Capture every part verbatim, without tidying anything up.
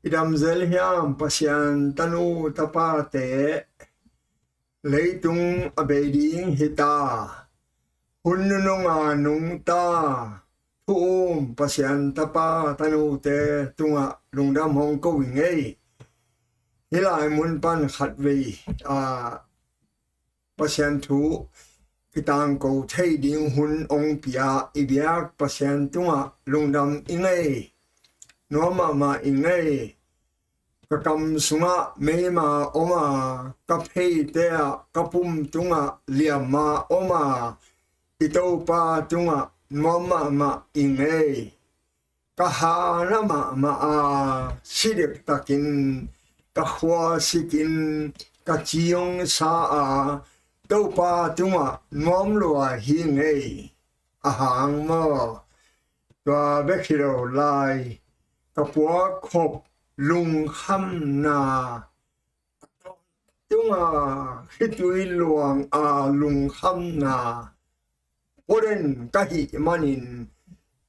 i dam zel hiam, Pasian tanu tapate, leitung a bei ding hi ta, hun nununga nungta thu um Pasian tapa tanute tungah lungdam hong ko i ngei. Hih lai mun pan khatvei a Pasian thu kitangko thei ding hun hong pia i biak Pasian tungah lungdam i ngei. Nuam mahmah i ngei. Ka kam sungah meima om a, ka pheite ah ka pum tungah liamma om a, i Topa tungah nuam mahmah i ngei. Ka hana mahmah a, si dektakin ka khua sikin ka ciong sa a, Topa tungah nuam lua hi ngei. A hang maw, tua bek hi lo lai, ka puak khop lungkhamna, tunga khitui luang a lungkhamna, puaden ka hih manin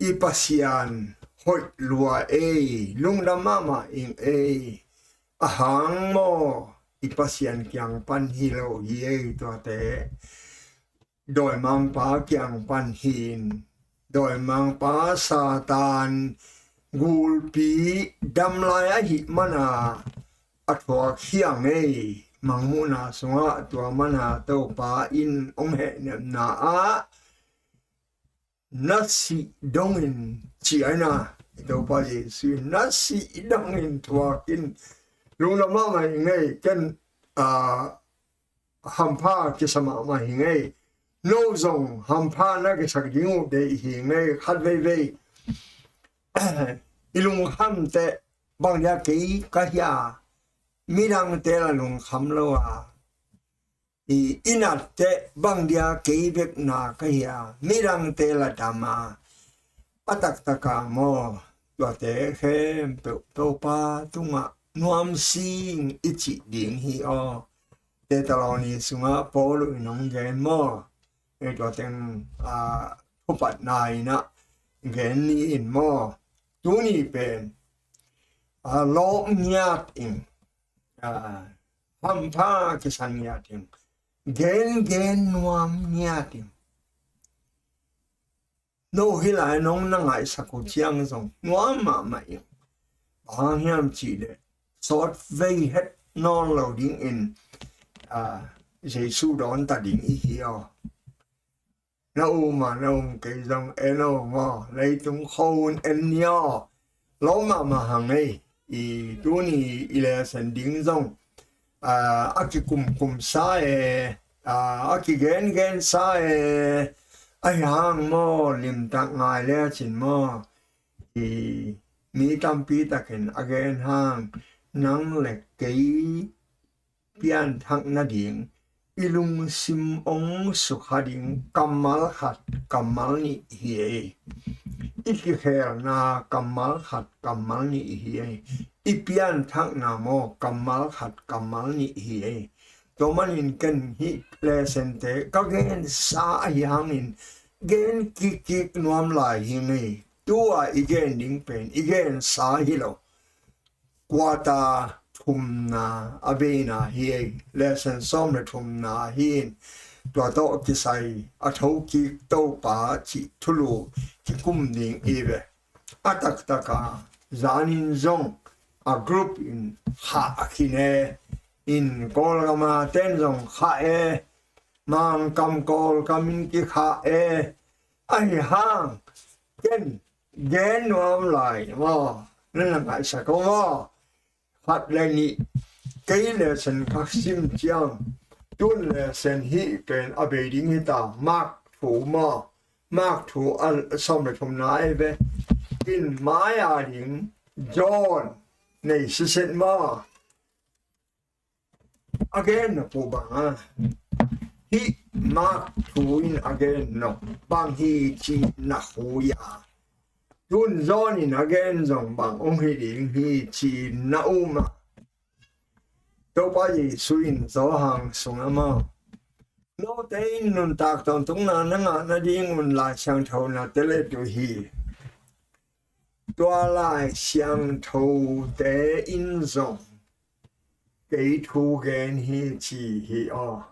i Pasian hoih lua ei, lungdam mahmah ing ei. A hang maw, i Pasian kiang pan hi lo hi ei tuate. Dawimangpa kiang pan hin, dawimangpa Satan gulpi damlai ahih mana a thuak hi a ngei. Mangmuhna sungah tua mana Topa in hong hehnepna ah na sih dongin ci aina, i Topa Jesu in na sih dongin thuak in. Lungdam mahmah i ngei. Ken a hampha kisa mahmah hi ngei. No zong hampha na kisak ding uh deih hi ngei. Khat veivei i lungkhamte bang dia kei ka hia, midangte la lungkham lo a, i inatte bang dia kei bekna ka hia, midangte la dam a, a taktaka maw, tuate khempeuh Topa tungah nuam sing i cih ding hi aw. Thesalonika sungah Paul in hong gen maw, ei tua teng a thupatna in a gen ni in maw, tuni pen a lawp ngiat in, a hampha kisan ngiat in, gen gen nuam ngiat in. No hih lai nong na ngaihsak uh ciang zong nuam mahmah ing. Bang hang hiam cih leh sawt vei het nawn lo dingin a Jesu dawn ta ding i hi aw. Na um a na um kei zong en aw maw, leitung khua un en ni aw. Lawm mahmah hang ei. I tuni i lesson ding zong a kikumkum sa e, a kigengen sa e. Ahi hang maw, limtak ngai lecin maw, i mi tampi takin a gen hang, nang le kei pianthak nading i lungsim hong sukha ding kammal khat kammal nih hi ei. I kikhelna kammal khat kammal nih hi ei. I pianthakna maw, kammal khat kammal nih hi ei. Tua manin ken hih lessonte ka gensa ahi hangin gen kikkik nuam lai hi ngei. Tua i gen ding pen i gensa hi lo. Quarter thumna a beina hi ei. Lesson sawm le thumna hi in, tua tawh kisai a thokik Topa cih thulu kikum ding i ve. A taktaka zanin zong a group in khah a khin e. In Kawlgama ten zong khah e. Mangkam Kawlkam in kikhah e. Ahi hang ken gen nuam lai maw, na na ngaihsak aw maw. Khat le nih kei lesson ka sim ciang, tun lesson hih pen a bei ding hi ta. Mark thu maw, Mark thu a sawm le thumna ei ve. In mai a ding John nei siset maw. A gen na pu bang a, hih Mark thu in a gen na bang hi ci na hu ya. Tun John in a gen zong bang hong hi ding hi ci na um a. Topa Jesu in Johan sungah maw, note in nuntak tawntungna na ngah nadingun Lai Siangtho na telet uh hi. Tua Lai Siangthote in zong kei thu gen hi ci hi aw.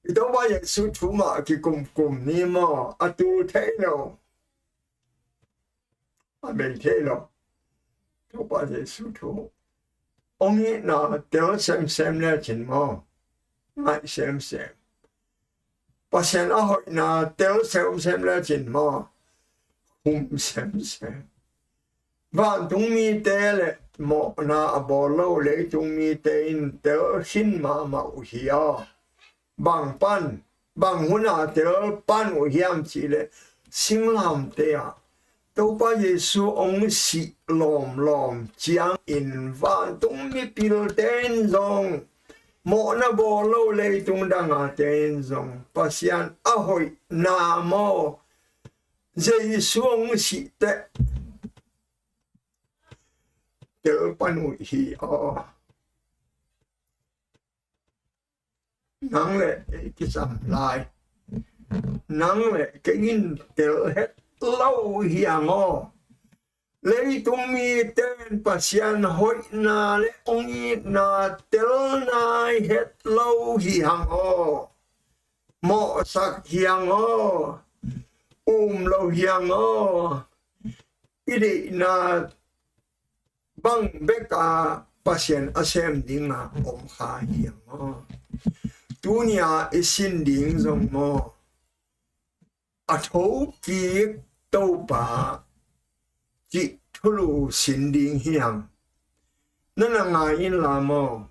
I Topa Jesu thu mah kikumkum ni maw, a tul thei lo, a bei thei lo. Topa Jesu thu hong itna tel semsem lecin maw, ngaih semsem. Pasian a hoihna tel semsem lecin maw, hum semsem. Vantung mite le mawhna a bawl lo leitung mite in tel khin mahmah uh hi a, bang pan, bang huna tel pan uh hiam cihleh, singlamte ah Topa Jesu hong sih lawmlawm ciangin vantung mipilte in zong, mawhna bawl lo leitung dangate in zong Pasian a hoihna maw, Jesu hong sih teh tel pan uh hi aw. Nang le kei kisam lai, nang le kei in tel het lo hi hang aw. Leitung mite in Pasian hoihna le hong itna tel nai het lo hi hang aw. Mawhsak hi hang aw. Um lo hi hang aw. I deihna bang beka Pasian a sem dinga om kha hi hang aw. Tunia i sin ding zong maw, a thokik Topa cih thulu sin ding hi hang. Na na ngai inla maw,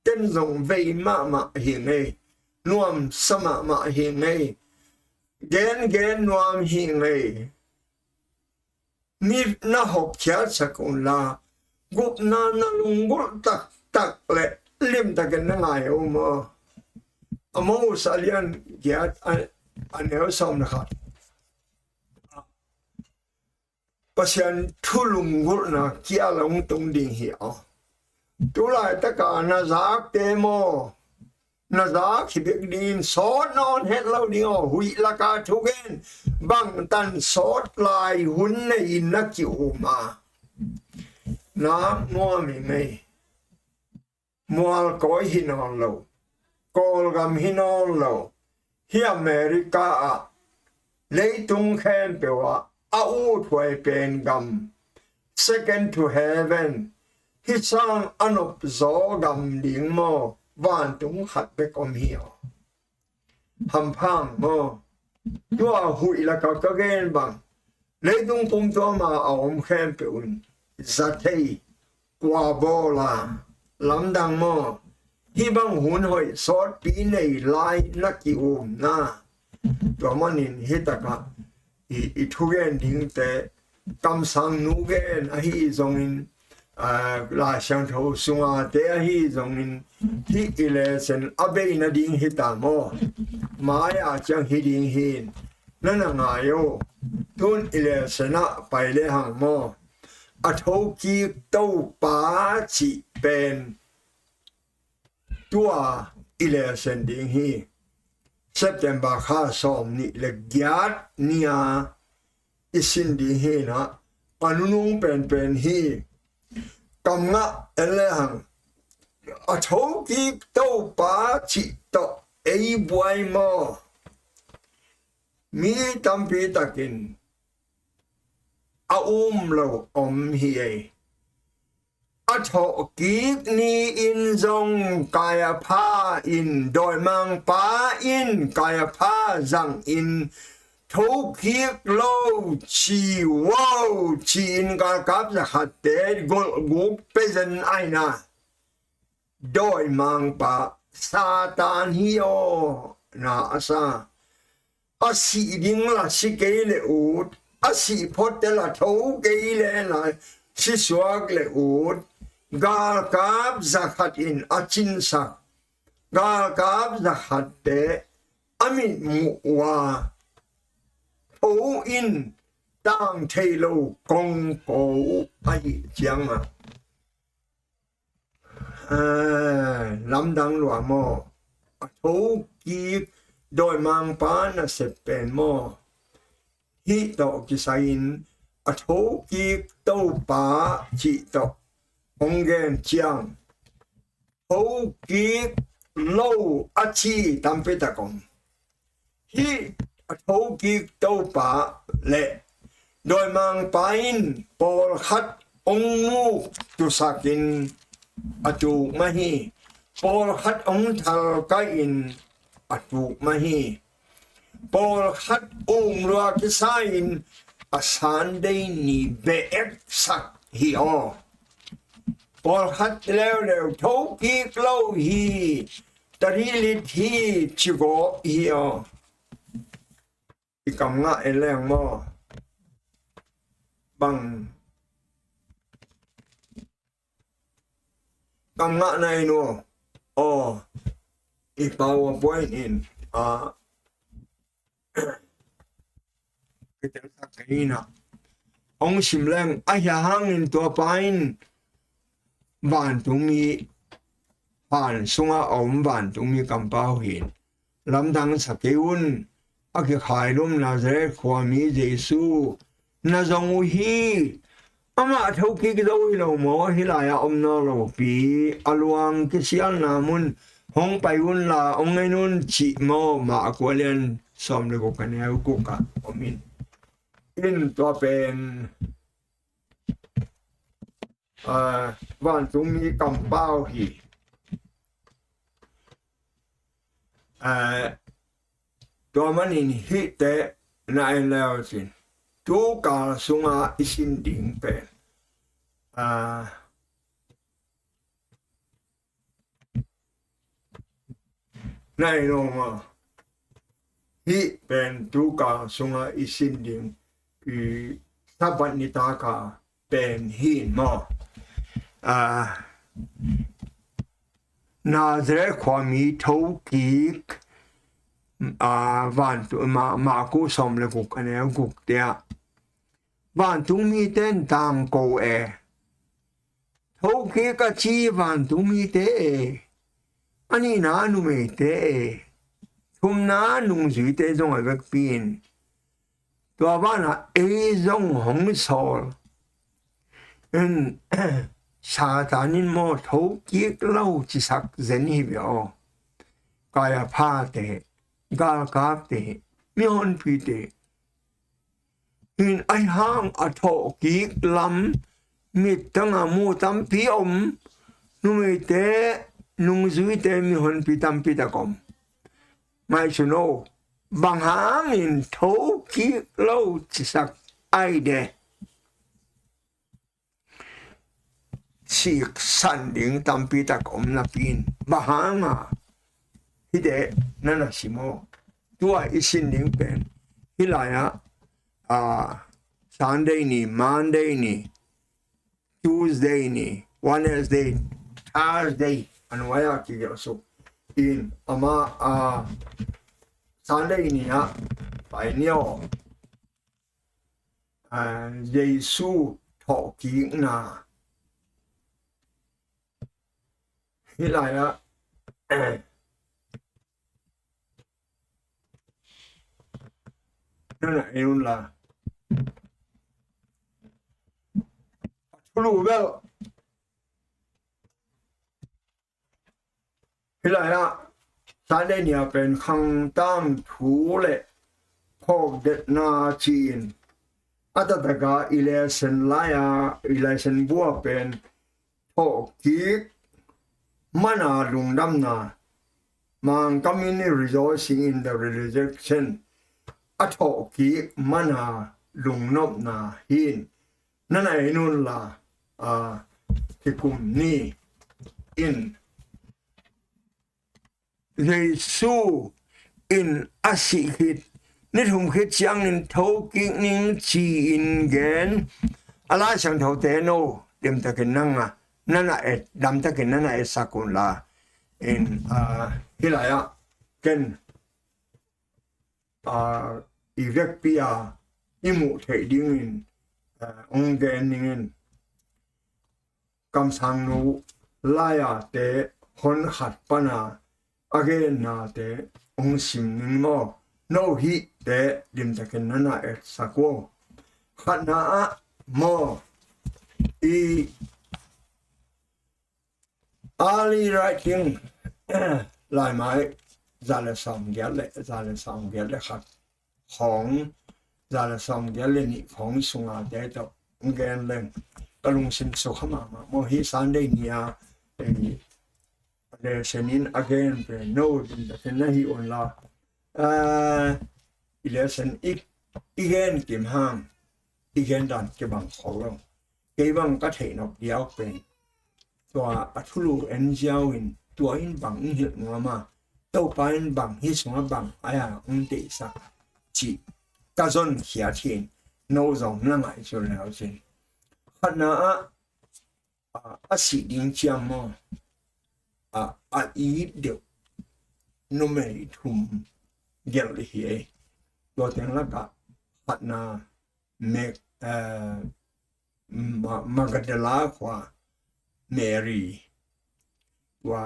ken zong vei mahmah hi ngei, nuamsa mahmah hi ngei, gengen nuam hi ngei. Mi na hopkhiatsak unla, gupna na lunggulh taktak le limtakin na ngai uh maw. Amos a lian giat a, a neu sawm le khat. Pasian thu lunggulhna kia long tung ding hi aw. Tulaitaka na zakte maw, na zak hi bek dingin sawt nawn het lo ding aw. Huih laka thugen, bangtan sawt lai hun nei na ki-um a, nak nuam hi ngei. Mualkawi hi nawn lo, Kawlgam hi nawn lo, hi America ah, leitung khempeuh ah a uthuai pen gam, second to heaven, hi sang a nopzaw gam ding maw, vantung khat bek om hi aw. Hampha maw. Tua huih laka ka gen bang, leitung pumtuama a om khempeuh un za thei, kua bawla, lamdang maw, hih bang hun hoih sawtpi nei lai na ki-umna. Tua manin hih takah i, i thugen dingte kamsang nu gen ahi zongin, aa, Lai Siangtho sungate ahi zongin, hih i lesson a bei nading hi ta maw. Mai-a ciang hi ding hi in, na na ngai aw. Tun i lesson ah pai lehang maw, a thokik Topa cih pen tua i lesson ding hi. September kha sawm nih le giat ni-a i sin ding hi na, a nunung penpen hi. Kam ngah en lehang, a thokik Topa cih tawh ei buai maw. Mi tampi takin a um lo om hi ei. A thawhkik ni-in zong Kaiapha in, dawimangpa in Kaiapha zangin, thokik lo ci, wow, ci-in galkap zakhatte golhguk pezen aina. Dawimangpa Satan hi aw, na a sa. A sih ding la si kei le ut, a sih phot te la tho kei le la si suak le ut, galkap zakhat in a cinsak. Galkap zakhatte a mitmuh uh a, tho in tang thei lo kongko uh ahih ciangah, aa, lamdang lua maw, a thokik dawimangpa nasep pen maw, hih tawh kisai-in a thokik Topa cih tawh hong gen ciang, thokik lo a ci tampi tak om. Hih a thokik Topa le dawimangpa in pawlkhat hong muk tusakin a tuk mah hi. Pawlkhat hong thalkaihin a tuk mah hi. Pawlkhat umlua kisa-in a Sunday ni beh-eksak hi aw. Pawlkhat leuleu thokik lo hi, tarilit hi, cigawh hi aw. I kam ngah en leng maw? Bang kam ngah na in aw? Aw, i power point in a kitelsak kei in ah hong sim leng, ahi hangin tua pa in vantungmi han sungah a om vantungmi kampau hi in, lamdang sa kei un, a kikhailum Nazareth khuami Jesu na zong uh hi. Amah thokik zo hi lo maw? Hih lai-ah om nawn lopi, a luang kisialna mun hong pai unla hong en un cih maw? Mark a lian sawm le guk a neu guk ah om in. In tua pen, ah, vantungmi kampau hi. Ah, tua manin hihte na en leu cin, tu kal sunga i sin ding pen, ah, na en aw maw? Hih pen tu kal sunga i sin ding, i Sabbath nitak a pen hi maw? Ah, Nazareth khuami thokik, ah, vantu-, Ma-, Mark sawm le guk a neu guk te ah, vantungmite in tangko e. Thokik a ci vantungmite e, a nihna numeite e, thumna nungzuite zong a vekpi in, tua banah ei zong hong sawl. In, Satan in maw thokik lo cisak zen hi ve aw. Kaiapha te, galkapte, mihonpite, in ahi hang a thawhkik lam mittanga mu tampi om, numeite, nungzuite, mihonpi tampi tak om. Ngaihsun aw, bang hangin thokik lo cisak ai de? Siksan ding tampi tak om napi in, bang hanga hihte na na sim aw? Tua i sin ding pen hih lai-ah, ah, Sunday ni, Monday ni, Tuesday ni, Wednesday, Thursday, a nuai-ah kigelh suk in, amah, ah, Sunday ni-ah pai ni aw. Ah, Jesu thawhkikna. Hih lai-ah, na na en unla, a thulu bel hih lai-ah Sunday ni-a pen khang tangthu le phawkdetna ci-in a taktak a i lesson lai-a, i lesson bu-ah pen thawhkik mana lungdamna, Mangkam in rejoicing in the resurrection, a thawhkik mana lungnopna hi in, na na en unla, a, hih kum ni in Jesu in a sih khit, ni thum khit ciangin thokik ning ci-in gen. A Lai Siangthote no, dimtakin nang a, na na et, damtakin na na etsak unla. In, a, hih lai-ah ken, a, i vekpi-a i muh theih dingin, a, hong gen ning in. Kamsangnu lai-ate hon khat pana a gennate hong sim ning maw? No hihte dimtakin na na etsak uh. Khatna ah maw, i early writing, laimai za le sawmgiat le, za le sawmgiat le khat khawng, za le sawmgiat le nih khawng sunga te tawh gen leng ka lungsim sukha mahmah maw. Hih Sunday ni-a, eh, lesson in a gen pen no din takin na hi un la, ah, i lesson i, i gen kim hang, i gen dan kibang khol lo. Kei bang ka theih nop diau pen, tua a thulu en ziau in, tua in bang in hilh nuam a, Topa in bang hih sungah bang a ya ong deihsak cih ka zon khiat hi in, no zong na ngaihsun le uh cin. Khatna ah, a, a sih ding ciam maw, a, a it deuh numei thum gelh hi ei. Tua teng lakah khatna Mag-, eh, Ma-, Magdala khua Mary, tua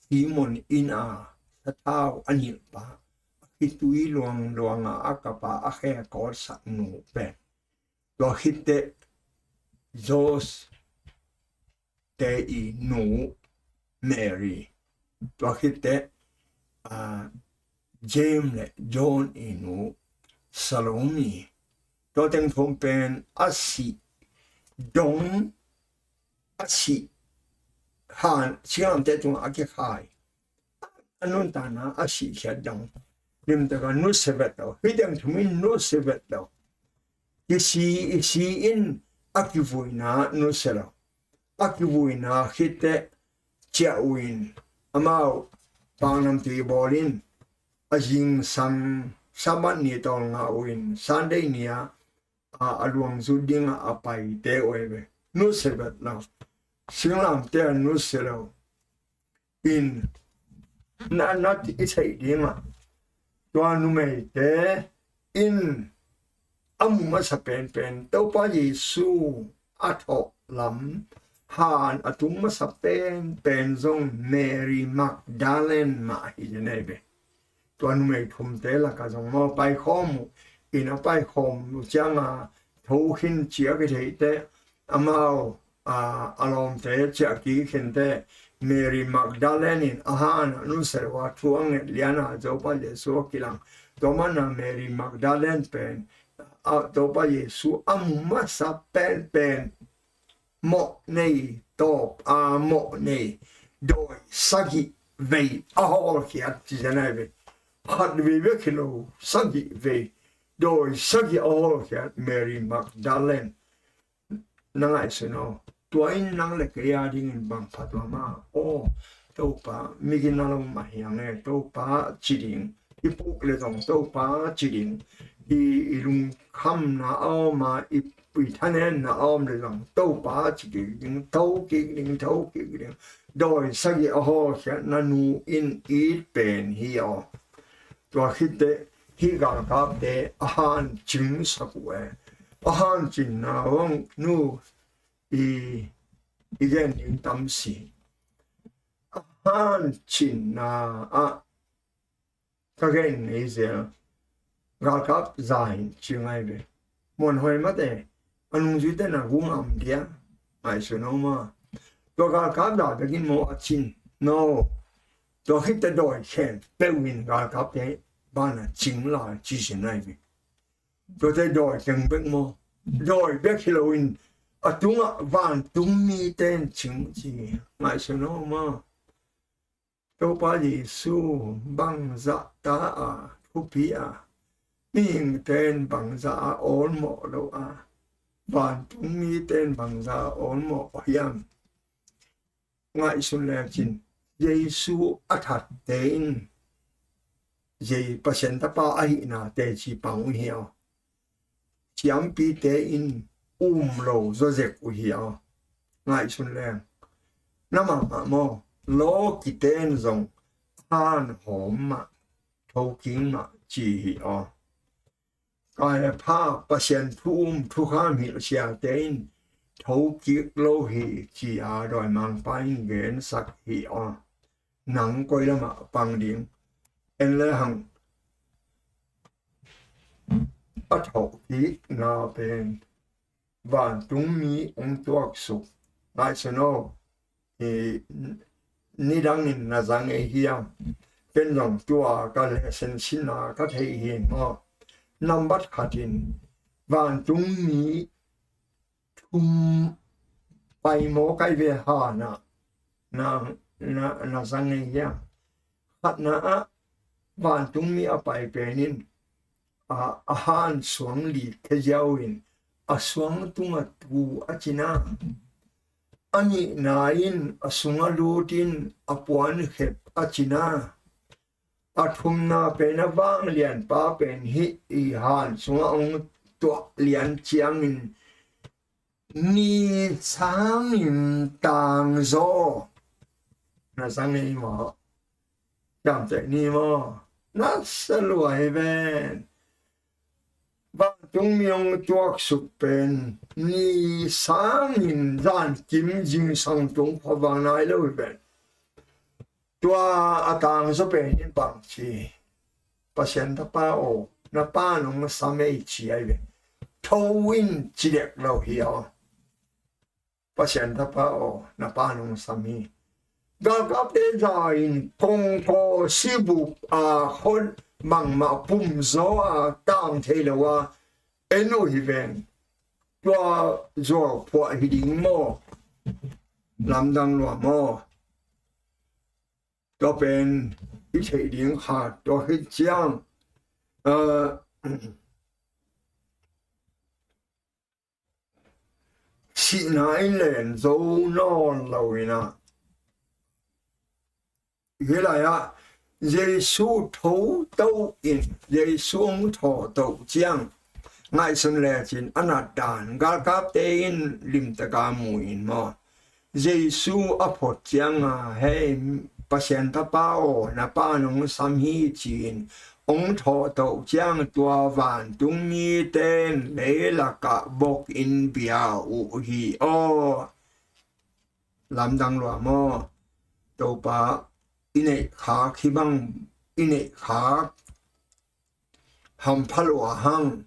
Simon inn a sathau a nilhpa, a khitui luangluang a a kapa a khe kawtsak nu pen, tua khitteh Jose te i nu Mary, tua khitteh, ah, James le John i nu Salome, tua teng thum pen a sih dong, a sih han, singlamteh tungah a kikhai, a nuntakna a sihkhiat dong, limtakin nusia vet lo. Hih teng thum in nusia vet lo. I si, i si in a kivuina nusia lo. A kivuina khitteh ciah uh in, amau paknamtui bawl in, a zingsang Sabbath ni tawlnga uh in, Sunday ni-a, a, a luang zut dingah a paite uh ei ve. Nusia vet lo. Singlamteh a nusia lo. In, na, na i theih dingah, tua numeite in a mu masa penpen, Topa Jesu a thawh lam han a tung masa penpen zong Mary Magdalene mah hi ci nei ve. Tua numei thumte lakah zong maw paikhawm uh, in a paikhawm uh cianga tho khin ci a kitheihteh, amau, a, a lawmte ciah kik khinteh, Mary Magdalene in a han a nusia lo a, thu a nget liana Topa Jesu a kilang. Tua mana Mary Magdalene pen, a, Topa Jesu a mu masa penpen, mawh nei, tawp a mawh nei, dawi sagih vei a hawlkhiat ci ci nei ve. Khat vei bek hi lo, sagih vei, dawi sagih a hawlkhiat Mary Magdalene. Na ngaihsun aw, tua in nang le kei a dingin bang phat uh a maw? Aw, Topa, mi gina lo mah hi ang e, Topa ci ding, i puk le zong Topa ci ding, i, i lungkhamna a om a, i, i thanenna a om le zong Topa ci kik ding, tho kik ding, tho kik ding. Dawi sagih a hawlkhiatna nu in it pen hi aw. Tua khitteh hih galkapte a hancingsak uh e. A hancinna bang nu i, i gen ding tam si. A hancinna ah ka gen ngei zel, galkap za in ci ngai ve. Muanhuai mate, a nungzuite na gu ngam dia, ngaihsun aw maw. Tua galkap za bekin maw a cin? No. Tua khitteh dawi khempeuh in galkapte banah cing lai ci ci ngai ve. Tuate dawi teng bek maw? Dawi bek hi loin a tungah vantung mite in cing ci. Ngaihsun aw maw. Topa Jesu bangzah ta a thupi a, mihingte in bangzah a awlmawh lo a, vantung mite in bangzah a awlmawh hiam? Ngaihsun lecin, Jesu a thatte in Pasian tapa ahihna teci pang uh hi aw. Siampite in um lo zawzek uh hi aw. Ngaihsun leng, na mahmah maw? Lawkite in zong hanhawm mah, thoking mah ci hi aw. Kaiapha, Pasian thu um thukham hilh siate in thokik lo hi ci-a dawimangpa in gensak hi aw. Nang koi lamah pang ding? En le hang. a thawhkikna pen vantungmi hong tuaksuk. Ngaihsun aw, i, nidangin na za ngei hiam? Ken zong tua ka lesson sinna ka thei hi maw. Nambat khatin vantungmi thum pai maw kai ve hana na, na, na za ngei hiam? Khatna ah vantungmi a pai pen in a, a han suang lik khia ziau in a suang tunga tu a cina. A nihna in a sunga lut in a puan khep a cina. A thumna pen a vanglianpa pen hih i han sunga hong tuah lian ciangin ni sangin tangzaw. Na za ngei maw? Ciamteh ni maw? Na sa lua hi ven. Vantungmi hong tuaksuk pen ni sangin zankim zingsang tung khuavang nai lo hi ven. Tua a tangzaw pen in bang ci? Pasian tapa aw, na pa nong sam ei ci ai ve. Tho in ci dek lo hi aw. Pasian tapa aw, na pa nong sam hi. Galkapte za in kongkaw sibuk a khon bangmah pum zaw a tang thei lo a en uh hi ven. Tua zuau phuah hi ding maw? Lamdang lua maw? Tua pen i theih ding kha tua khit ciang, eh, sihna in len zo nawn lo in ah, hih lai-ah Jesu tho to in, Jesu hong thawh to ciang ngaihsun lecin a nat dan galkapte in limtaka mu in maw? Jesu a phot cianga, hei Pasian tapa aw, na pa nong sam hi ci-in hong thawh to ciang tua vantungmite in leilakah bok in bia uh hi aw. Lamdang lua maw? Topa, i neih khak hi bang, i neih khak hampha lua hang.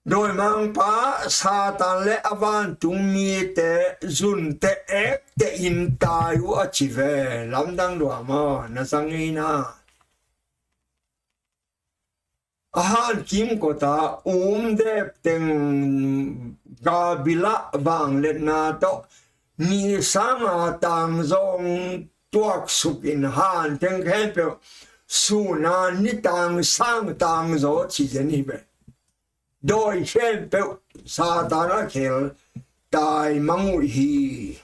Dawimangpa Satan le a vantungmite zunte ekte in tai uh a ci ve. Lamdang lua maw? Na za ngei na. A han kimkota um dep teng gabilah vangliatna tawh ni sanga tangzaw tuaksuk in han teng khempeuh suna ni tang sang tangzaw ci zen hi ve. Dawi khempeuh Satan a khel tai mang uh hi.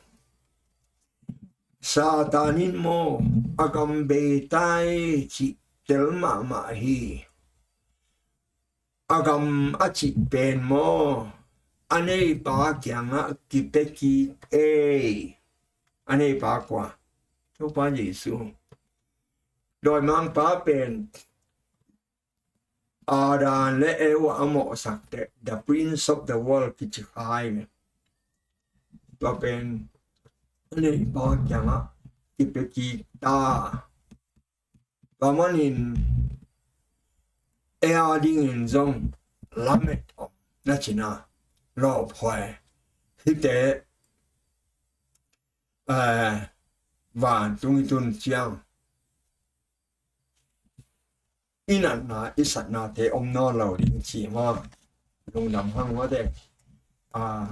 Satan in maw a gam bei tai cih tel mahmah hi. A gam a cih pen maw a neipa kiangah kipia kik ei. A neipa kua? Topa Jesu. Dawimangpa pen Adam le Eva a mawhsak teh, the prince of the world kici khai ve. Tua pen a neipa kiangah kipia kik ta. Tua manin ei a dingin zong lamet om na cina lawphuai hite, eh, vantung i tun ciang i natna i satnate om nawn lo ding ci maw? Lungdam hang maw te. Ah,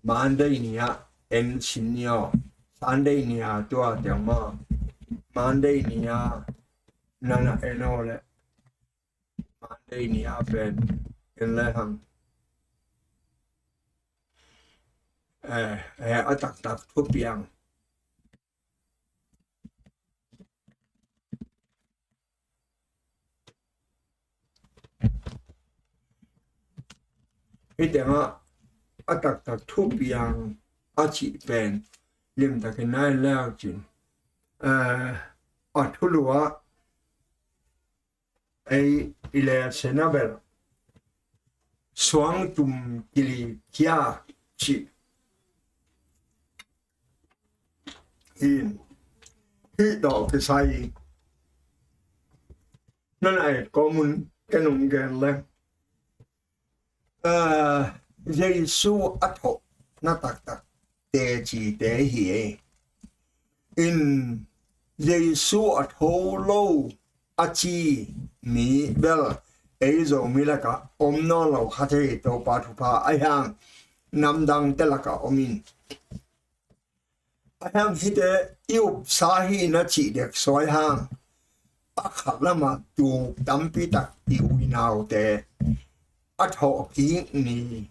Monday ni-ah en sin ni aw. Sunday ni-a tua teng maw? Monday ni-a nana en aw le. Monday ni-a pen en le hang. Eh, eh, a taktak thupiang. Hih tengah a taktak thupiang a cih pen limtakin nai leu cin, eh, a thulu ah ei i le sena bel suangtum kili kia cih hi. Hih tawh kisai nana et kawmun Ken ong gen leng, Jesu a thawhna taktak tecite hi ei. In Jesu a tho lo a ci mi bel ei Zomi lakah om nawn lo kha thei, Topa thupha ahi hang namdangte lakah om in. Ahi hang hihte i upsa hi na cih dek suai hang a khat lamah tuk tampi tak i u i naute a thawhkik ni,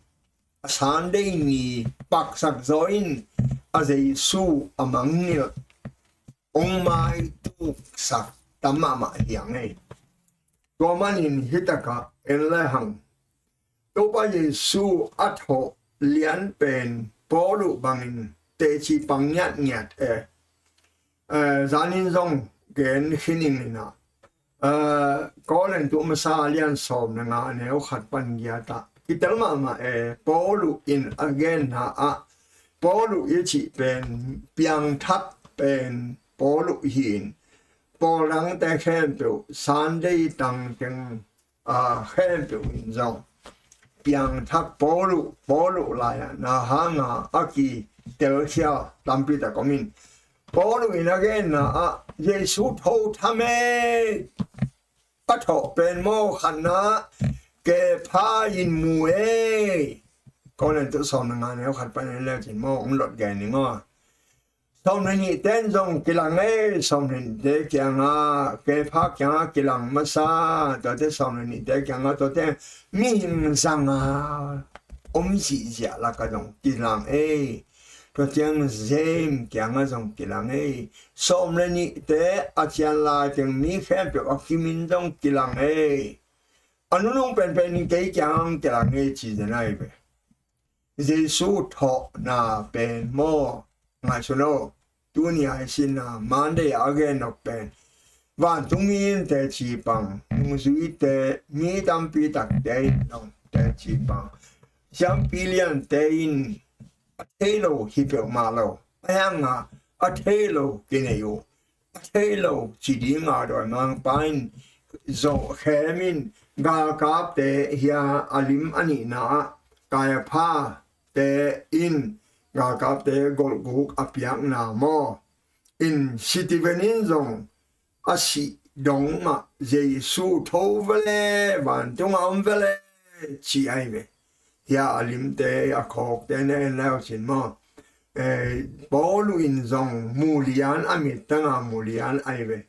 a Sunday ni paksak zaw in a Jesu a mangngilh ong maituksak tam mahmah hi hang ei. Tua manin hitakah en le hang Topa Jesu a thawh lian pen Paulu bangin teci pang ngiatngiat e. Zanin zong gen khin ing inah, Korintu masa lian sawm na nga neu khat pan giatah kitel mahmah e. Paulu in a genna ah Paulu i cih pen piangthak pen Paulu hi in, Paul dangte khempeuh Sunday tangteng khempeuh in zong piangthak Paulu, Paulu lai-ah na hanga a kitelkhia tampi tak om in. Paulu in a genna ah Jesu tho tham ei. A thawh pen maw khatna Kepha in mu ei. Korintu sawm na nga neu khat pan en le cin maw ong lot gen ni maw. Sawm na nih ten zong kilang ei, sawm na nihte kiangah, Kepha kiangah kilang masa, tuate sawm na nihte kiangah, tuate mihing zanga om zihziah lakah zong kilang ei. Tua ciang James kiangah zong kilang ei. Sawm na nihte a cian lai teng mi khempeuh a kimin zong kilang ei. A nunung penpen in kei kiangah kilang ei ci zen ai ve. Jesu thawhna pen maw, ngaihsun o, tuni a i sinna Monday a gen nop pen vantungmi in teci pang, nungzuite, mi tampi takte in zong teci pang, siampi liante in a thei lo hi peuhmah lo, a hianga a thei lo kinei uh, a thei lo ci dinga dawimangpa in zong khem in, galkapte hia a lim a nihna ah Kaiapha te in galkapte golhguk a piakna maw, in Stephen in zong a sih dong mah Jesu tho vele, vantungah om vele ci ai ve. Hia a limte a khawkte na en leu cin maw, Paulu in zong mulian a mittanga mulian ai ve.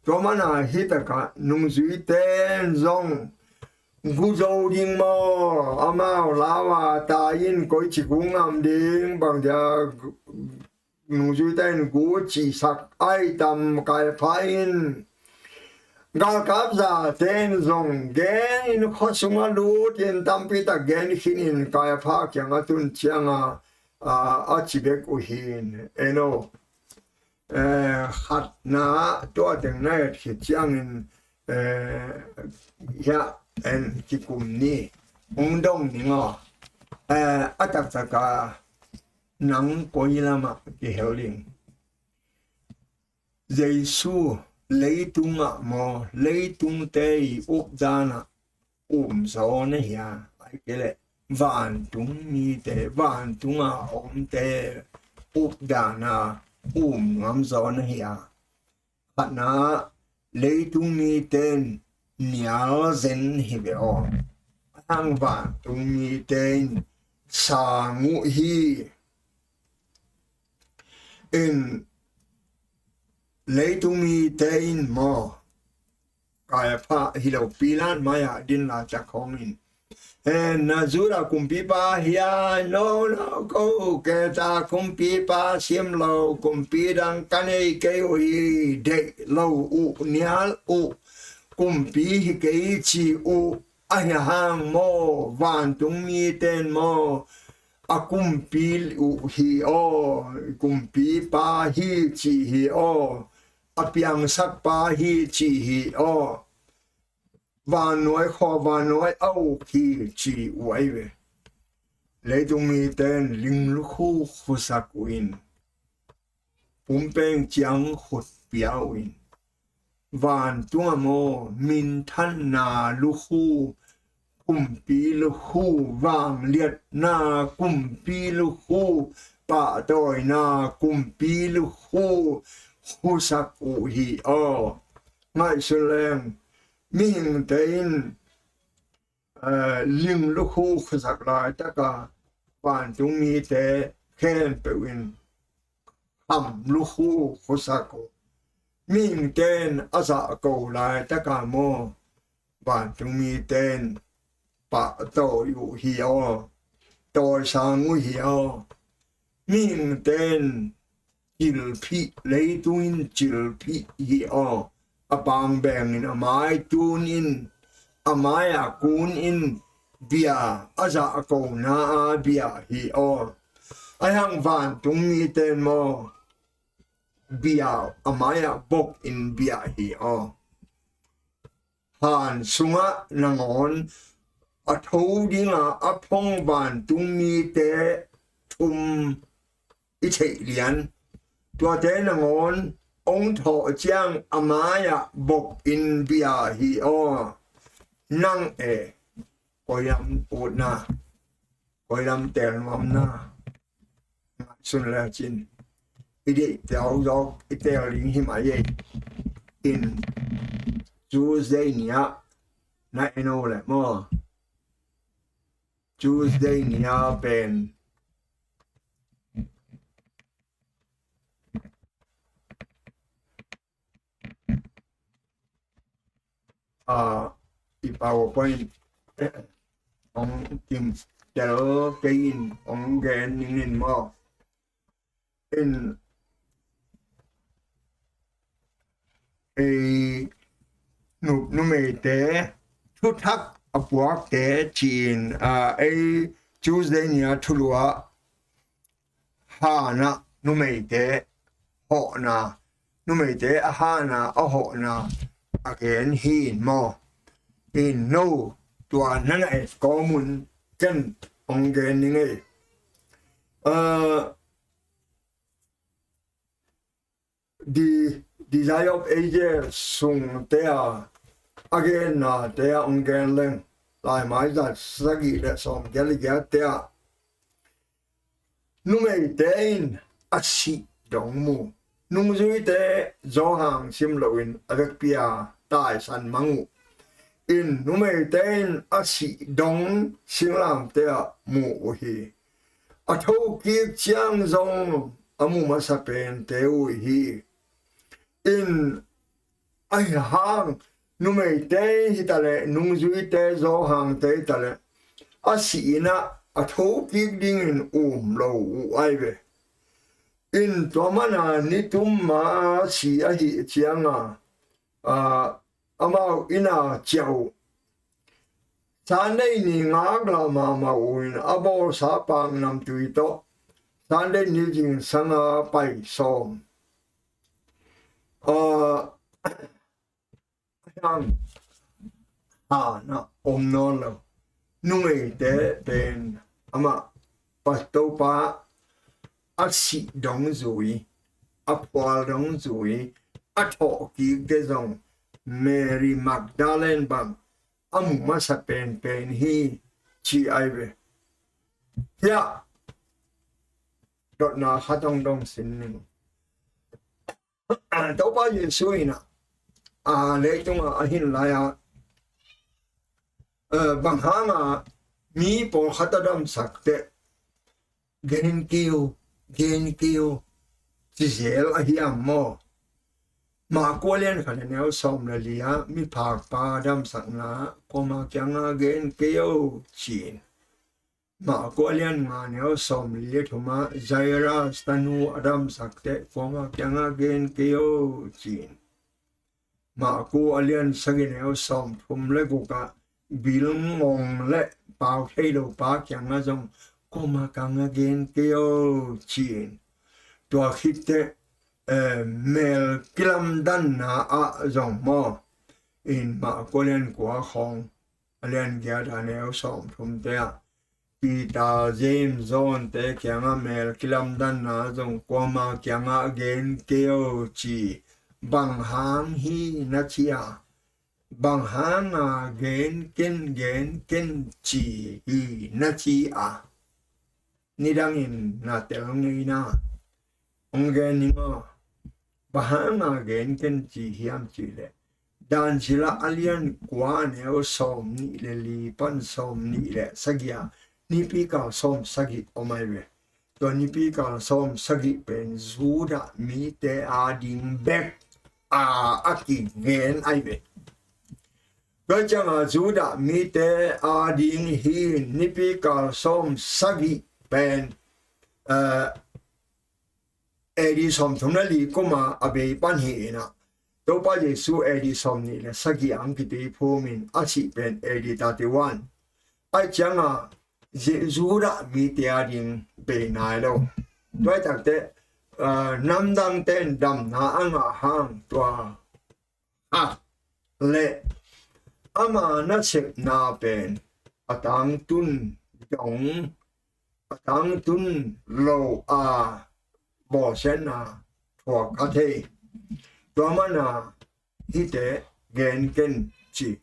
Tua mana hitakah nungzuite in zong gu zo ding maw, amau lau a tai in koici gu ngam ding, bangdia nungzuite in gu cisak ai tam? Kaiapha in galkap zate in zong gen in khua sungah lut in tampi tak gen khin in Kaiapha kiangah tun cianga a ci bek uh hi in. Eno, khatna tua teng na et khit ciangin hiah en kikum ni, ong dong ni ngaw. A taktak a nang koi lamah kihel ding? Jesu leitungah maw, leitungte i updanah um zaw na hia? Ai kei leh vantung mite, vantunga omte updana um ngam zaw na hia? Khatna, leitung mite in nial zen hi ve aw, a hang vantung mite in sang uh hi. In leitung mite in maw, Kaiapha hi lo, Pilat mai-ah din laitak khawng in, "Hen na Judah kumpipa hia? No, no, ko Kaisar kumpipa sim lo kumpi dang ka nei kei uh hi. Deih lo uh, nial uh, kumpi hi kei," ci uh. Ahi hang maw, vantung mite in maw, a kumpi uh hi aw, kumpipa hi ci hi aw, a piangsakpa hi ci hi aw, vannuai khaw vannuai a uk hi ci uh ai ve. Leitung mite in linglukhu khusak uh in, pumpeng ciang khut pia uh in, vantung ah maw, minthanna lukhu, kumpi lukhu, vangliatna kumpi lukhu, pahtawina kumpi lukhu khusak uh hi aw. Ngaihsun leng, mihingte in eh, ling lukhu khusak laitaka vantung mite khempeuh in kham lukhu khusak uh. Mihingte in a zahko laitaka maw, vantung mite in pahtawi uh hi aw, tawisang uh hi aw. Mihingte in cilphih, leitung in cilphih hi aw. A pangbeng in a mai tun in, a mai-ah kun in, bia a zahkona a bia hi aw. Ahi hang vantung mite in maw, bia a mai-ah bok in bia hi aw. Han sungah nangawn a tho dinga a phong vantung mite thum i theih lian. Tuate nangawn hong thawh ciang a mai-ah bok in bia hi aw. Nang e, koi lam utna, koi lam tel nuamna, ngaihsun lecin i deih teu zawk i tel ding hi mah ei. In Tuesday ni-ah na en o leh maw, Tuesday ni-a pen a, i PowerPoint hong kim tel kei in hong gen ning in maw. In ei nu, numeite thuthak a puakte ci-in, a, ei Tuesday ni-a thulua hana numeite hawhna, numeite a hana a hawhna a gen hi in maw. In no tua nana et kawmun ken hong gen ning ei. A, The Desire of Ages sungte a, a gennate a hong gen leng, laimai zat sagih le sawm giat le giatte a, numeite in a sih dong mu, nungzuite zawhang sim loin a vekpi a taisan mang uh. In numeite in a sih dong singlamte ah mu uh hi. A thokik ciang zong a mu masa pente uh hi. In ahi hang numeite hitaleh nungzuite zawhangte hitaleh a sihna a thokik dingin um lo uh ai ve. In tua mana nitum ma si ahi cianga, a, amau ina ciah uh. Sunday ni ngak la mahmah uh in a bawlsa pak namtui tawh Sunday ni zingsanga pai sawm. A, hang hana om nawn lo. Numeite pen amah pastopa a sih dong zui, a phual dong zui, a thawhkikte zong Mary Magdalene bang a mu masa penpen hi ci ai ve. Hiah dotna khat hong dong sin ning. Topa Jesu in a, a, leitungah a hin lai-a, eh, bang hanga mi pawlkhat a damsak teh gen kei o, gen kei o ci zel a hiam maw? Marku a lian khat a neu sawm le li-ah miphakpa damsakna, kuama kianga gen kei o ci-in. Marku a lian nga neu sawm li le thumah Jairus tanu a damsak teh kuama kianga gen kei o ci-in. Marku a lian sagih neu sawm thum le gukah bil ngong le pau thei lo pa kianga zong kuama kianga gen kei o ci-in. Tua khit teh, eh, mel kilamdanna ah zong maw. In Marku a lian kua khawng a lian giat a neu sawm thumte ah Peter, James, John te kiangah mel kilamdanna zong kuama kiangah gen kei o ci. bang hang hi na ci a, bang hanga gen ken gen ken ci hi na ci a, nidangin na tel ngeina hong gen ning aw. Bang hanga gen ken ci hiam cih leh, Dan sila a lian kua neu sawm nih le li pan sawm nih le sagih a, nipi kal sawm sagih om ai ve. Tua nipi kal sawm sagih pen Judah mite ading bek a a kigen ai ve. Tua cianga Judah mite ading hi nipi kal sawm sagih pen, eh, A D sawmthum le li kuma a bei pan hi inah, Topa Jesu A D sawmnih le sagih ang kituiphum in a sih pen A D thirty-one. Ai cianga Judah mite ading bei nai lo. Tuai takte, ah, namdangte in damna a ngah hang tua a le ama nasepna pen a tangtun dong, a tangtun lo a bawlsiatna thuak a thei. Tua mana hihte gen ken ci.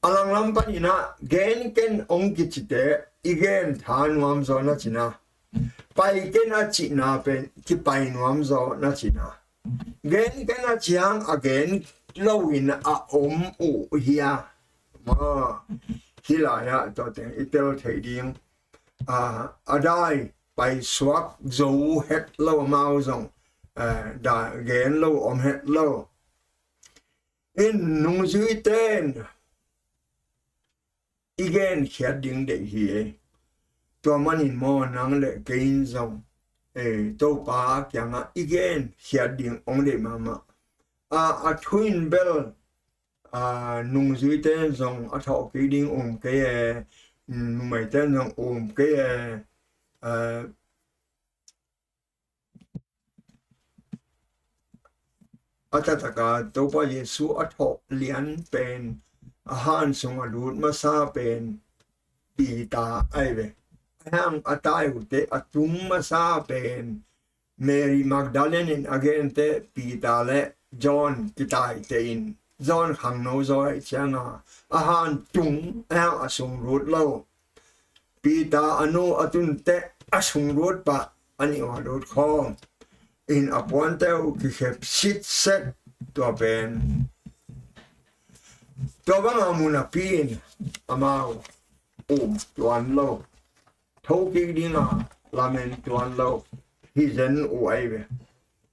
A langlam paninah gen ken hong kicite i gen tha nuam zaw na cina. Pai ken a cihna pen kipai nuam zaw na cina. Gen ken a ciang a gen loin a om uh hia. Ma, hih lai-ah tuateng i tel thei ding. A, a dai paisuak zo het lo amau zong, eh, da gen lo om het lo. In nungzuite in i genkhiat ding deih hi ei. Tua manin maw nang le kei in zong, eh, Topa kiangah i genkhiat ding hong deih mahmah. A, a thu in bel, a, nungzuite in zong a thawh kik ding um kei e, numeite in zong um kei e, a, a taktak a Topa Jesu a thawh lian pen a han sung a lut masa pen Peter ai ve. A hang a tai uhte a tung masa pen Mary Magdalene in a gente Peter le John kitaite in John khangno zaw ai cianga a han tung a hang a sung lut lo. Peter a nu a tun teh a sung lut pah a nih a lut khawm in a puante uh kikhep sitset tua pen. Tua banga mun a pi in amau um tuan lo. Thokik dinga lamen tuan lo. Hi zen uh ai ve.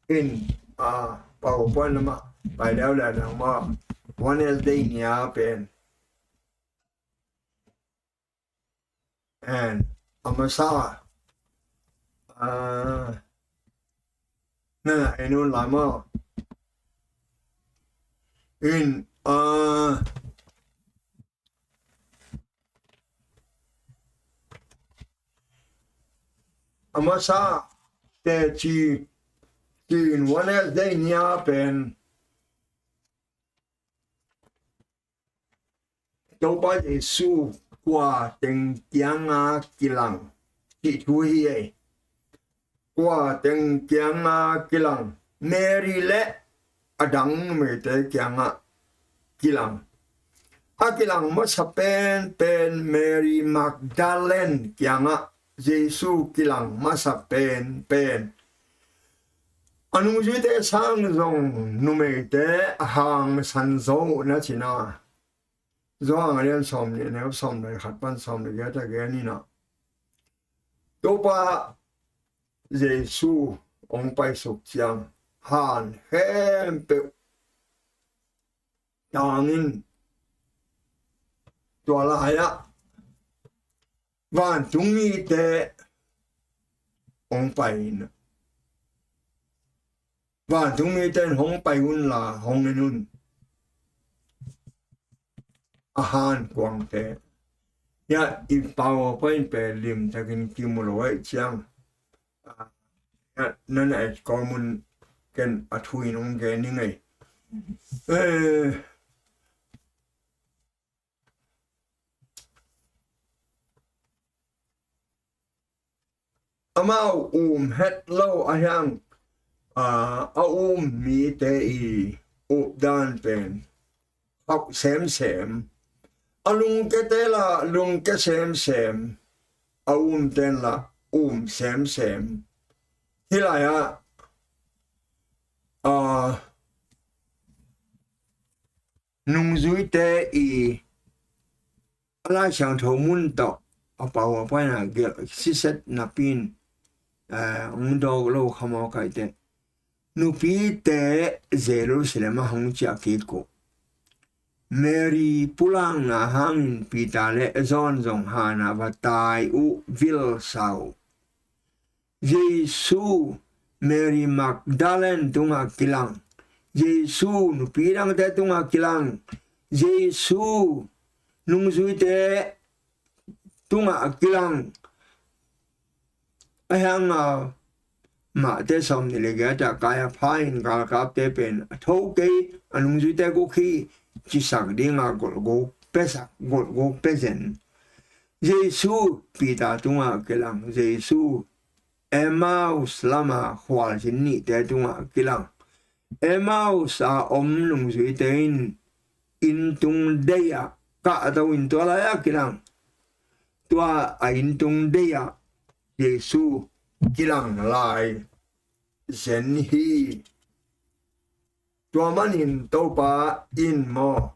In a PowerPoint lamah pai leuleu nangmah Wednesday nia pen. And a masa, ah, na, en un lai maw. In, ah, a masa teci, ci in Wednesday nia pen Topa Jesu kua teng kianga kilang cih thu hi ei. Kua teng kianga kilang, Mary le a dang numeite kianga kilang. A kilang masa penpen Mary Magdalene kianga Jesu kilang masa penpen. A nungzuite sang zong numeite a hangsan zo uh na cina. Johan a lian sawm nih neu sawm le khat pan sawm le giat a gen inah, Topa Jesu hong paisuk ciang han khempeuh tangin tua lai-ah vantung mite hong pai in, vantung mite in hong pai unla hong en un. A han kuangte. Ya, i PowerPoint pen limtakin kimu lo ai ciang. Ah, ya, nana et kawmun ken a thu in hong gen ning ei. Eh, amau um het lo a hiang, a, a um mite i updan pen khauh semsem, a lungkiate la lungkia semsem, a umten la um semsem. Hih lai-ah, a, nungzuite i a Lai Siangtho mun tawh a pau a paina gelh siset napi in, eh, hong dawk lo kha mawk a, eite nupite Jerusalem ah hong ciah kik uh. Mary pulakna hangin Peter le John zong hanah va tai uh, vilsa uh. Jesu Mary Magdalene tungah kilang, Jesu nupi dangte tungah kilang, Jesu nungzuite tungah kilang. Ahi hanga Matthai sawmnih le giat ah Kaiapha in galkapte pen a tho kei, a nungzuite guk hi, cisak dinga golhguk piasak, golhguk pia zen. Jesu Peter tungah kilang, Jesu Emmaus lama khualzin nihte tungah kilang. Emmaus a om nungzuite in inntung dei-ah kahto in tua lai-ah kilang. Tua a inntung dei-ah Jesu kilang lai zen hi. Tua manin Topa in maw,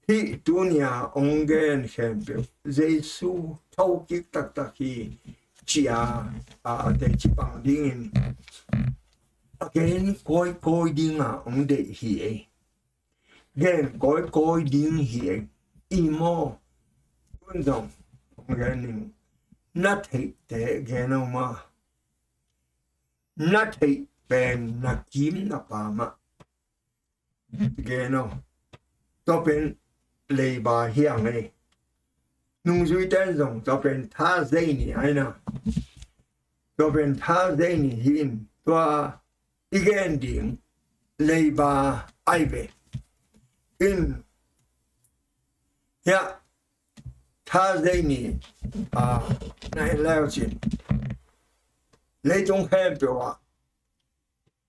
hih tuni-a hong gen khempeuh Jesu thokik taktak hi, ci-a, a, a teci pang dingin a gen kawikawi dinga hong deih hi ei. Gen kawikawi ding hi ei. I maw, tun zong hong gen ning. Na theihte gen aw maw. Na theih pen na kim na pam ah gen aw. Tua pen leiba hi hang ei. Nungzuite in zong tua pen Thursday ni ahi na. Tua pen Thursday ni hi in, tua i gen ding leiba ahi ve. In hiah Thursday ni, a, na en le uh cin, leitung khempeuh ah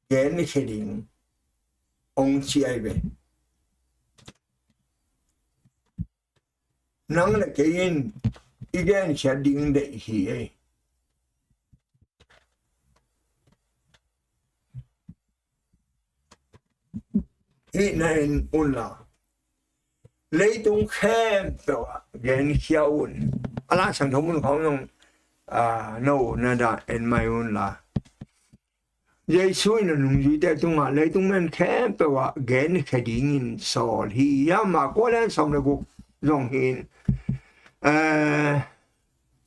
genkhia ding hong ci ahi ve. Nang le kei in i genkhiat ding deih hi ei. Hih na en unla, leitung khempeuh ah genkhia un. A Lai Siangtho mun khawng zong, a, no na dah en mai unla. Jesu in a nungzuite tungah leitung men khempeuh ah genkhia dingin sawl hi. Hiah Mark kua lian sawm le guk zong hi in, eh,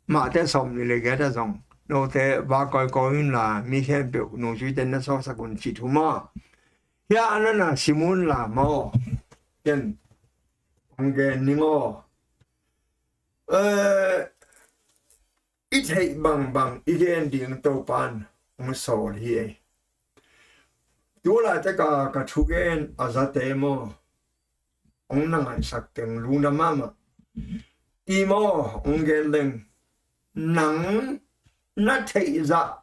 Matthai sawmnih le giat ah zong, note va kawikawi unla mi khempeuh nungzuite na sawlsak un ci thu maw. Hiah a nana sim unla maw. Ken hong gen ning aw. Eh, i theih bangbang i gen ding Topa in hong sawl hi ei. Tu laitak a ka thugen a zate maw, hong na ngaihsak teng lungdam mahmah. I maw hong gen leng, nang na theih zah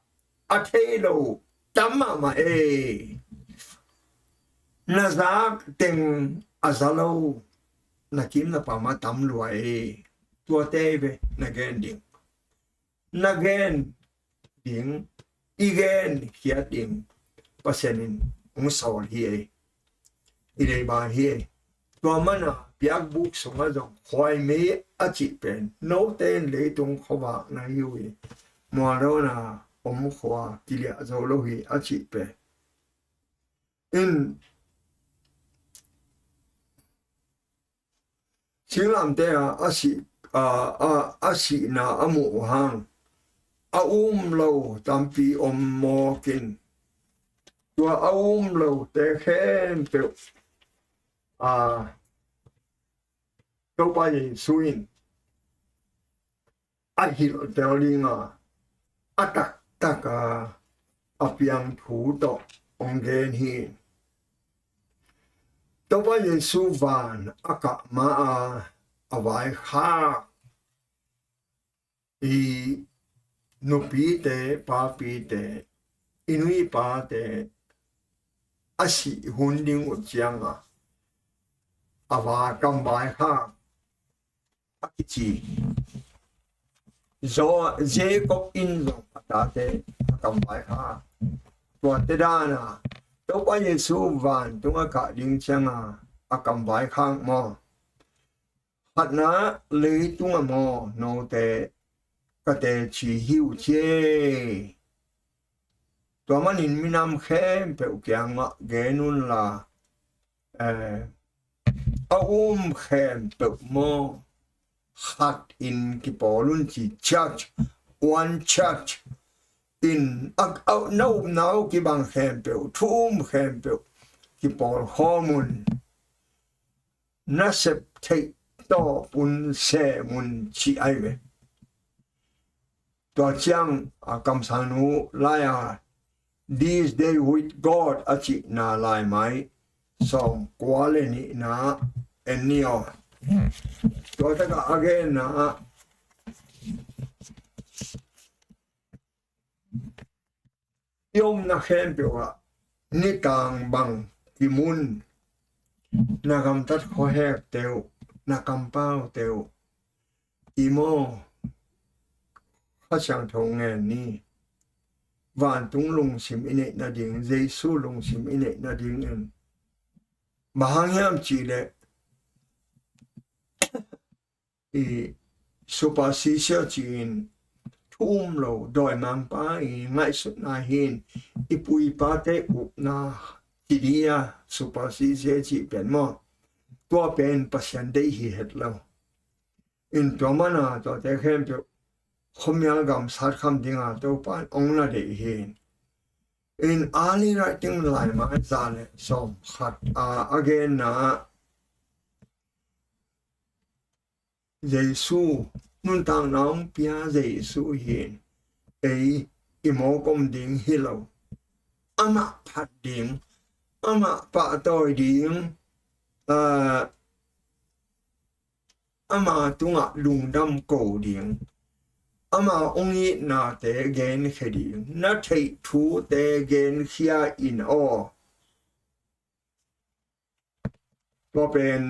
a thei lo tam mahmah ei. Na zak teng a za lo, na kim na pam a tam lua ei. Tuate ve na gen ding. Na gen ding, i genkhiat ding Pasian in hong sawl hi ei. I leiba hi ei. Tua mana biakbuk sungah zong khuaimei a cih pen, note in leitung khuavak na hi uh hi, mualdawn a om khua kiliah zo lo hi a cih pen. In singlamteh a, a sih, a, a, a sihna a muh uh hang, a um lo tampi om mawk in, tua a um lote khempeuh, a, Topa Jesu in a hilhtel dinga a taktak a, a piang thu tawh hong gen hi. Topa Jesu van a kah ma a, a vaikhak i nupite, papite, i nu i pate, a sih hun ding uh cianga a va kamvaikhak a kici. Zo-, Jacob in zong a tate a kamvaikhak. Tuate dana Topa Jesu vantung a kah ding cianga a kamvaikhak maw? Khatna, leitung a maw note ka teci hi uh ci e. Tua manin minam khempeuh kiangah gen unla, eh, a um khempeuh maw khat in kipawl un ci, church, one church in a, a, na upna uh kibang khempeuh, thu um khempeuh kipawl khawm un. Na sep theih tawp un sem un ci ai ve. Tua ciang a kamsang nu lai-a This Day with God a cihna laimai sawm kua le nihna en ni aw. Tua takah a genna i omna khempeuh ah nitang bang kimun, na gamtat khuahekte uh, na kampaute uh i maw, Kha Siangtho ngen ni. Vantung lungsim i neih nading, Jesu lungsim i neih nadingin, bang hang hiam cihleh i superstition ci-in thu um lo, dawimangpa i ngaihsutna hi-in i pu i pate upna ci ding a, superstition cih pen maw, tua pen Pasian deih hi het lo. In tua mana tuate khempeuh khuamial gamsat kham dinga Topa in ong na deih hi. In early writing laimai za le sawm khat a, a genna Jesu, nuntakna hong pia Jesu hi-in, ei i mawk om ding hi lo. Amah phat ding, amah pahtawi ding, aa, ama tungah lungdam ko ding, ama hong itnate genkhia ding, na theih thute genkhia in aw. Tua pen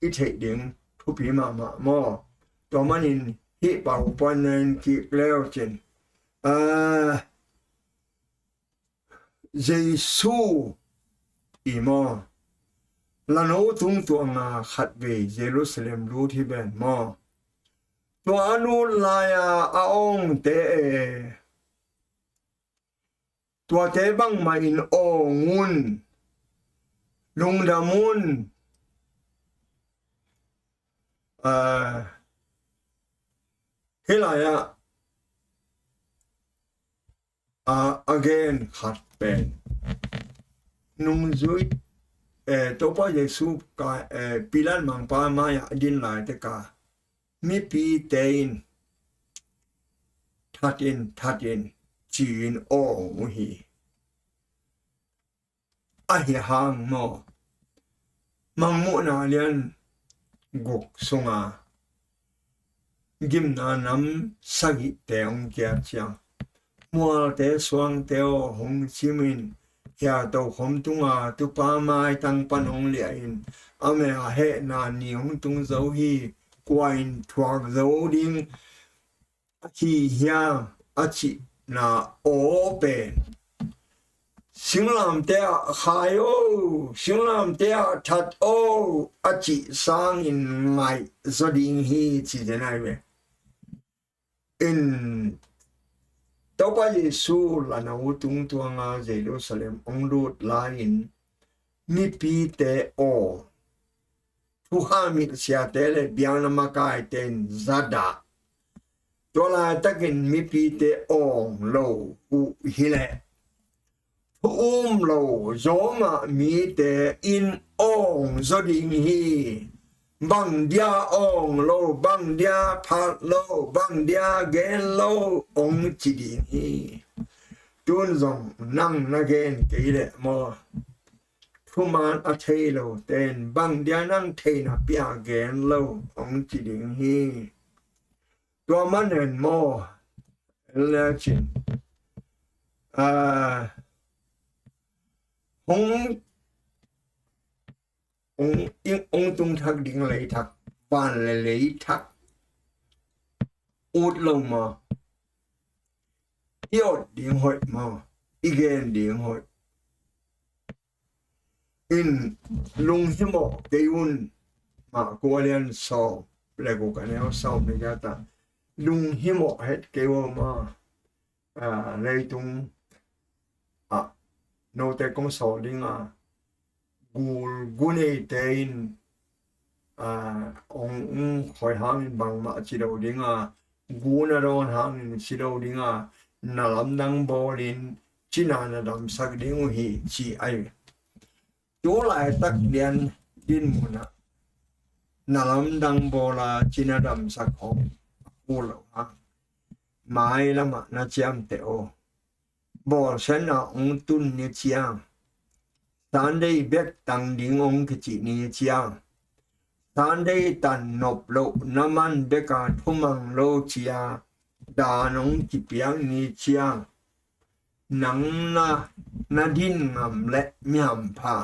i theih ding thupi mahmah maw? Tua manin hih pau puan na en kik leu cin, aa, Jesu i maw, lano tungtuanga khatvei Jerusalem lut hi ven maw? Tua a lut lai-a a awngte e, tuate bangmah in awng un, lungdam un. Aa, hih lai-ah a, a gen khat pen nungzui, eh, Topa Jesu ka, eh, Pilat mangpa mai-ah a din lai teka mipite in, "That in, that in," ci-in awng uh hi. Ahi hang maw, Mangmuhna lian guk sunga gimna nam sagihte hong kiat ciang, mualte suangte aw hong cimin, hia tokhom tunga tupa maitang pan hong liahin, a meh a hehna ni hong tung zo hi, kua in thuak zo ding ahi hiam a cihna aw pen, singlamte ah khai o, singlamte ah that o a cih sangin ngaih zaw ding hi ci den ai ve. In Topa Jesu lano tungtuanga Jerusalem hong lut lai-in mipite aw, thukham hilh siate le biakna makaite in zadah. Tua laitakin mipite awng lo uh hileh thu um lo Roma mite in awng zaw ding hi. Bang dia awng lo, bang dia phat lo, bang dia gen lo hong ci ding hi. Tun zong nang na gen kei leh maw, thuman a thei lote in bang dia nang theihna pia gen lo hong ci ding hi. Tua manin maw, en le cin, aa, Hong, hong, ong tung thak ding lei thak, van le lei thak ut lo ma, i ot ding hoih ma, i gen ding hoih. In lunghimawh kei un. Marka alian sawm le guk, aneu sawm le giat ah, lunghimawh het kei un ma. Leitung ah note kong sawl ding a, gul gu neite in ong khoi hangin bangmah ci lo ding a, gu na dawn hangin ci lo ding a, na lamdang bawlin cina na damsak ding uh hi, ci ahi. Tu laitak lian din munah na lamdang bawla cina damsak hong a kul lo hang, mai lamah na ciamteh aw. Bawlsiatna hong tun ni ciang, Sunday bek tang ding hong kicih ni ciang, Sunday tan nop loh na man beka thumang lo cia dan hong kipiak ni ciang, nang na, na din ngam le mihampha,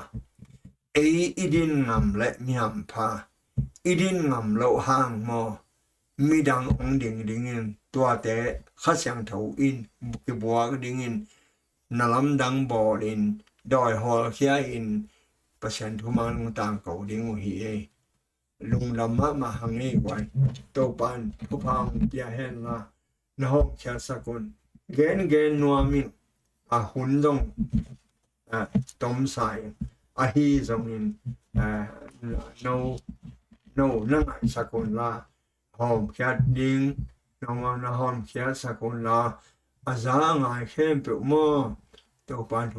ei i din ngam le mihampha, i din ngam loh hang maw, midang hong ding dingin tuate Kha Siangtho in kibuak dingin na lamdang bawlin dawi hawlkhia in Pasian thuman hong tangko ding uh hi ei. Lungdam mahmah hang ei guai. Topan thupha hong pia hen la, na hawmkhiatsak un. Gengen nuam in, a hun zong tomsa in, ahi zongin no, no na ngaihsak un la, hawmkhiat ding nongau na hawmkhiatsak un la, a za a ngai khempeuh maw, Topan